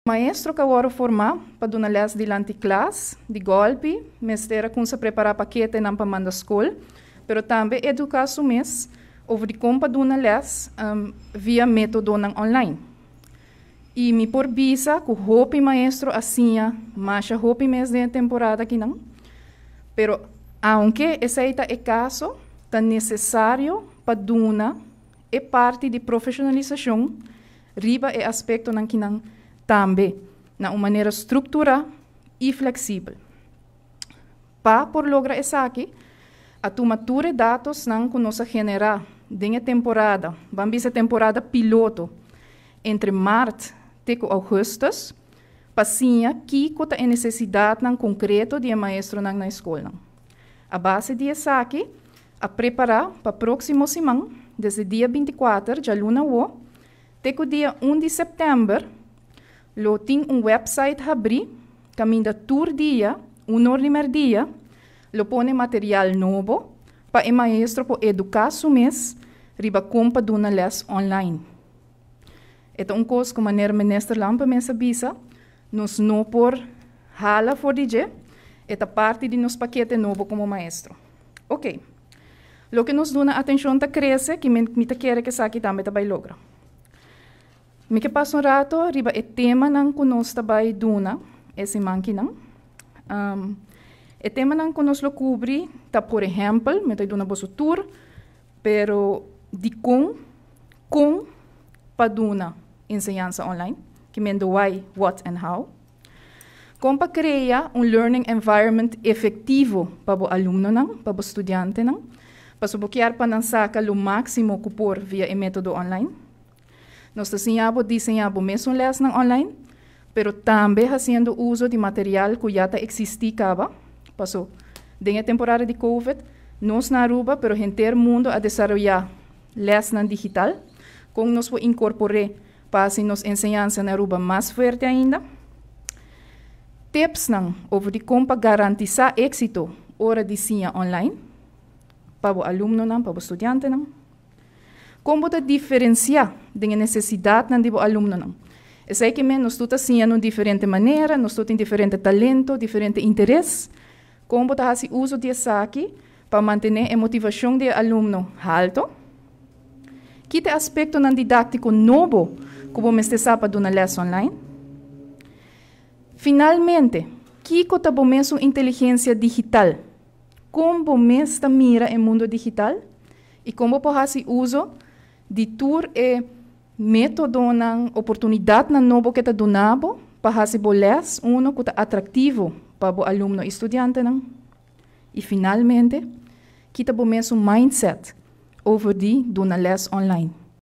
Maestro ku a forma pa duna les dilanti klas, di golpi, mester a kuminsá prepará paketenan pa manda skol, pero tambe eduká su mes over di kon pa duna les via métodonan online. I mi por bisa ku hopi maestro a siña, masha hopi mes den e temporada akinan. Pero aunke esei ta e kaso, ta nesesario pa duna e parti di profeshonalisashon riba e aspektonan akinan tambe na un manera strukturá i fleksibel. Pa por logra esaki, a tuma tur e datonan ku nos a generá den e temporada, ban bisa temporada piloto, entre mart te ougùstùs, pa siña kiko ta e nesesidatnan konkreto di maestronan na skol. A base di esaki, a prepará pa próksimo siman, desde dia 24, djaluna awo, te dia 1 di sèptèmber, lo tin un website habrí, kaminda tur dia, 1 or di mèrdia, lo pone material nobo pa e maestro por eduká su mes riba kon pa duna les online. E ta un kos ku manera minister Lampe mes a bisa, nos no por hala for di dje, e ta parti di nos pakete nobo komo maestro. Ok. Loke nos duna atenshon ta krese, ku mi ta kere ku esaki tambe ta bai logra. Mi ke pasa un ratu riba e temanan ku nos ta bai duna, e siman akinan. E temanan ku nos lo kubri, ta por ehèmpel, mi ta duna boso tur, pero di kon pa duna enseñansa online, ke men the why, what and how. Kon pa krea un learning environment efektivo pa e alumnonan, pa e studiantenan, pa bo pa nan saka lo máksimo ku por via e método online. Nos ta siña diseñá mes les online, pero tambe hasiendo uso di material ku ya ta eksistí kaba. Pasó den e temporada di COVID, nos na Aruba, pero henter mundu a desaroyá les digital, kon nos por inkorporá pa hasi nos enseñansa na Aruba mas fuerte ainda. Tipsnan over di kon pa garantisá éksito ora di siña online pa e alumnonan, pa e studiantenan. Kon ta diferensiá e nesesidatnan di alumnonan. Esei ke men nos ta siña di diferente manera, nos tin diferente talento, diferente interes. Kon ta hasi uso di esaki pa mantené e motivashon di alumno haltu? Ki aspektonan didáktiko nobo ku bo mester sa pa duna les online? Finalmente, kiko ta bo mes inteligensia digital? Kon bo mes ta mira e mundu digital? I kon por hasi uso di tur e métodonan, oportunidatnan nobo ku ta duna bo pa hasi bo les uno ku ta atraktivo pa e alumno i studiantenan? I finalmente, ki ta bo mes mindset over di duna les online?